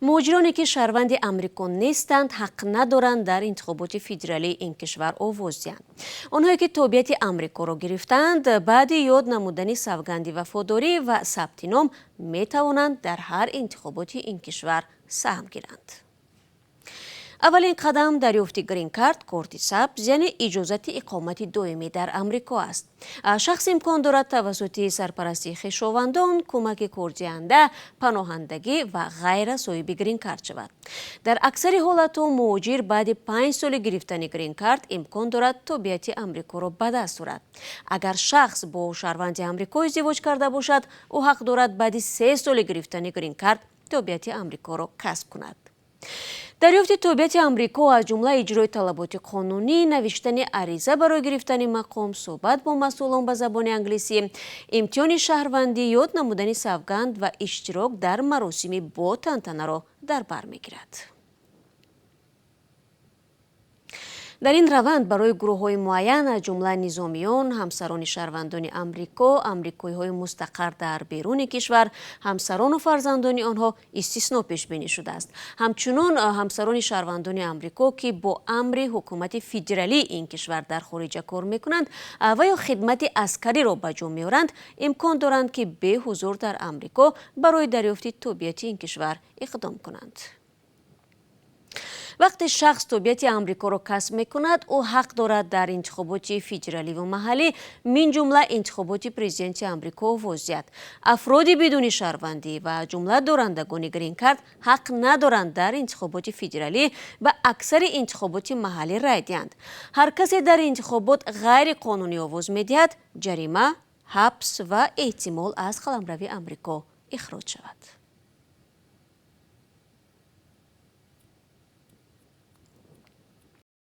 Муҳоҷироне, ки шаҳрванди Амрико нестанд, ҳақ надоранд дар интихоботи федералии ин кишвар овоз диҳанд. Онҳое, ки тобеияти Амрикоро гирифтаанд, баъди ёд намудани савганди вафодорӣ ва сабти ном метавонанд дар ҳар интихоботи ин кишвар саҳм гиранд. Аввалин қадам дарёфти грин-карт, корти сабз, яъне иҷозати иқомати доимӣ дар Амрико аст. Шахс имкон дорад тавассути сарпарастии хешовандон, кӯмаки кордиҳанда, паноҳандагӣ ва ғайра соҳиби грин-карт шавад. Дар аксари ҳолатҳо муҳоҷир баъди 5 соли гирифтани грин-карт имкон дорад тобеияти Амрикоро ба даст орад. Агар шахс бо шаҳрванди Амрико издивоҷ карда бошад, ӯ ҳақ дорад баъди 3 соли гирифтани грин-карт тобеияти Амрикоро касб кунад. Дарёфти тобеияти Амрико аз ҷумла иҷрои талаботи қонунӣ, навиштани ариза барои гирифтани мақом, суҳбат бо масъулон ба забони англисӣ, имтиҳони шаҳрвандӣ, ёд намудани савганд ва иштирок дар маросими ботантанаро дар бар мегирад. Дар ин раванд барои гурӯҳҳои муайян, аз ҷумла низомиён, ҳамсарони шаҳрвандони Амрико, амрикоиҳои мустақар дар беруни кишвар, ҳамсарону фарзандони онҳо истисно пешбинӣ шудааст. Ҳамчунон ҳамсарони шаҳрвандони Амрико, ки бо амри ҳукумати федералии ин кишвар дар хориҷа кор мекунанд ва ё хидмати аскариро ба ҷо меоранд, имкон доранд, ки бе ҳузур дар Амрико барои дарёфти тобеияти ин кишвар иқдом кунанд. Вақте шахс тобеияти Амрикоро касб мекунад, ӯ ҳақ дорад дар интихоботи федераливу маҳаллӣ, минҷумла интихоботи президенти Амрико, овоз диҳад. Афроди бидуни шаҳрвандӣ ва ҷумла дорандагони грин-карт ҳақ надоранд дар интихоботи федералӣ ва аксари интихоботи маҳаллӣ рай диҳанд. Ҳар касе дар интихобот ғайриқонунӣ овоз медиҳад, ҷарима, ҳабс ва эҳтимол аз қаламрави Амрико ихроҷ шавад.